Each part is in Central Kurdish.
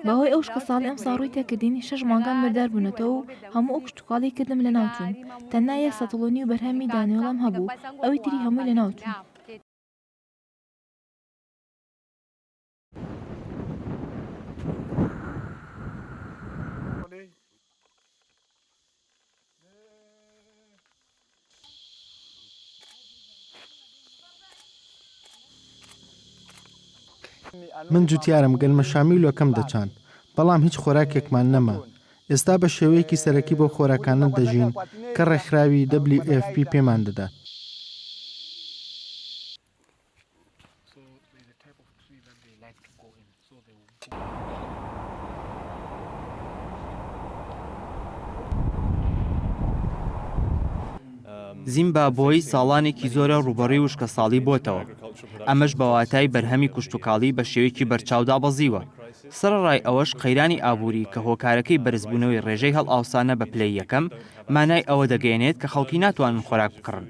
بەهۆی ئەو وشکەساڵی ئەمساڵ ڕووی تێکردین، شەش مانگام مردار بوونەتەوە و هەموو ئەو کشتوکاڵەی کردم لەناوچوون، تەنها یەک سەتڵ و نیو بەرهەمی دانەوێڵەم هەبوو، ئەوی تری هەمووی لەناوچوو. من جوتیارم گەنمەشامی و لۆکەم دەچاند، بەڵام هیچ خۆراکێکمان نەما. ئێستا بە شێوەیەکی سەرەکی بەو خۆراکانە دەژین کە ڕێکخراوی WFP پێمان دەدات. زیمبابۆی ساڵانێکی زۆرە ڕووبەڕووی وشکەساڵی بۆتەوە، ئەمەش بە واتای بەرهەمی کشتوکاڵی بە شێوەیەکی بەرچاو دابەزیوە، سەرەڕای ئەوەش قەیرانی ئابووری کە هۆکارەکەی بەرزبوونەوەی ڕێژەی هەڵئاوسانە بە پلەی یەکەم، مانای ئەوە دەگەیەنێت کە خەڵکی ناتوانن خۆراک بکڕن.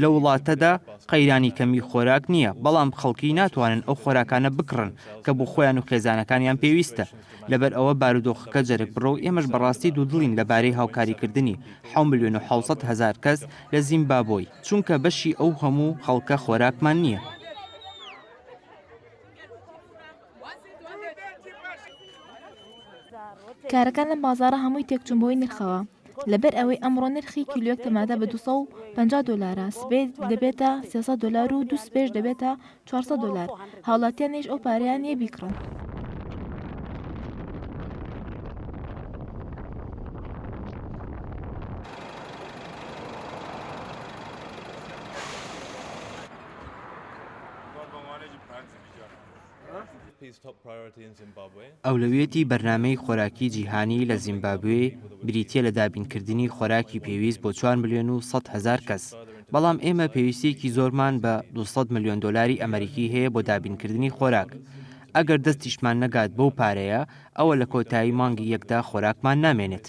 لەو وڵاتەدا قەیرانی کەمی خۆراک نییە، بەڵام خەڵکی ناتوانن ئەو خۆراکانە بکڕن کە بۆ خۆیان و خێزانەکانیان پێویستە. لەبەر ئەوە بارودۆخەکە جەرگبڕە و ئێمەش بەڕاستی دوودڵین لەبارەی هاوکاریکردنی 7,700,000 کەس لە زیمبابۆی، چونکە بەشی ئەو هەموو خەڵکە خۆراکمان نییە. کارەکان لەم بازاڕە هەمووی تێکچوون بەهۆی نرخەوە، لەبەر ئەوەی ئەمڕۆ نرخی کیلۆیەک تەماتە بە 250 دۆلارە، سبەی دەبێتە 300 دۆلار و دوو سبەیش دەبێتە 400 دۆلار، هاوڵاتیانیش ئەو پارەیان نییە بیکڕن. ئەولەویەتی بەرنامەی خۆراکی جیهانی لە زیمبابوێ بریتییە لە دابینکردنی خۆراکی پێویست بۆ چوار ملیۆن و 100 هەزار کەس، بەڵام ئێمە پێویستییەکی زۆرمان بە 200 ملیۆن دۆلاری ئەمەریکی هەیە بۆ دابینکردنی خۆراک. ئەگەر دەستیشمان نەگات بەو پارەیە، ئەوە لە کۆتایی مانگی یەکدا خۆراکمان نامێنێت.